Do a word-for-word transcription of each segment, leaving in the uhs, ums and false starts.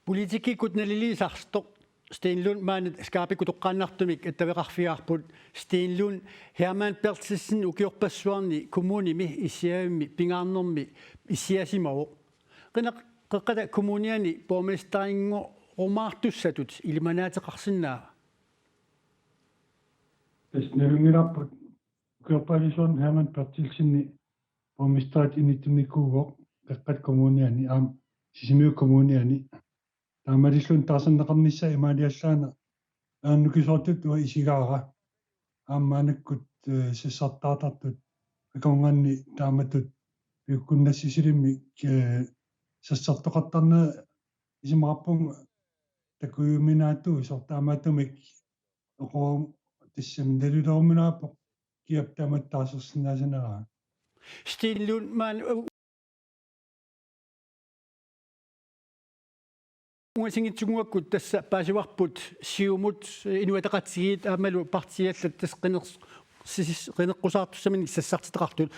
Politikkikkut naliliisartoq Steen Lund maani Skypekku toqqaannartumik attaveqarfigaarput. Steen Lund, Hermann Berthelsen ukiorpassuarni kommunimi issiavimmi pingaarnermi issiasimavoq. Qinaq-, Qeqqata Kommuniani borgmesterinngortussatut ilimanaateqarsinnaava? Tassa nalunngilarput ukiorpassuarni Hermann Berthelsen borgmesteritut inittunnikuuvoq Qeqqata Kommuniani aamma Sisimiut Kommuniani. Taamaalilluni taarserneqarnissaa imaaliallaannaq ajornakusoortutut uanga isigaara. Aamma maannakkut, eh, sassartaartartut akornanni taamatut piukkunnassisilimmik, eh, sassartoqartarnera isumaqarpunga takujuminaatsuusoq, taamaattumik oqorum tassami nalileruminaappoq kiap taamatut taarsersinnaasaneraa. Steen Lund, maani u-, ungasinngitsunnguakkut tassa paasivarput Siumut, Inuit Ataqatigiit aammalu partiit allat tassa qiners-, sis-, qineqqusaartussaminnit sassartitaqartut.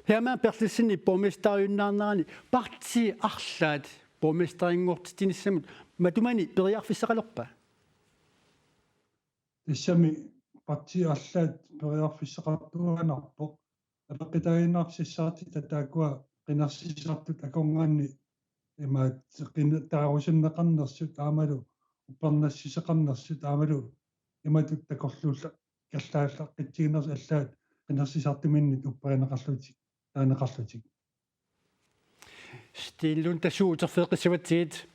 Hermann Berthelsenip borgmesteriunnaarnerani partiit arlaat borgmesterinngortitsinissamut matumani periarfissaqalerpa? Tassami partiit arlaat periarfissaqartuaannarpoq. Apeqqutaaginnarpoq sassartitaq taakkua qinersisartut akornanni imaat qin-, taarusunneqarnersut aammalu uppernarsisaqarnersut aammalu imatut takorluulla-, kallaallaqqittiginersut allaat qinersisartuminnit upperineqarlutik, taaneqarlutik. Steen Lund, tassa uterfigeqqissavatsigit.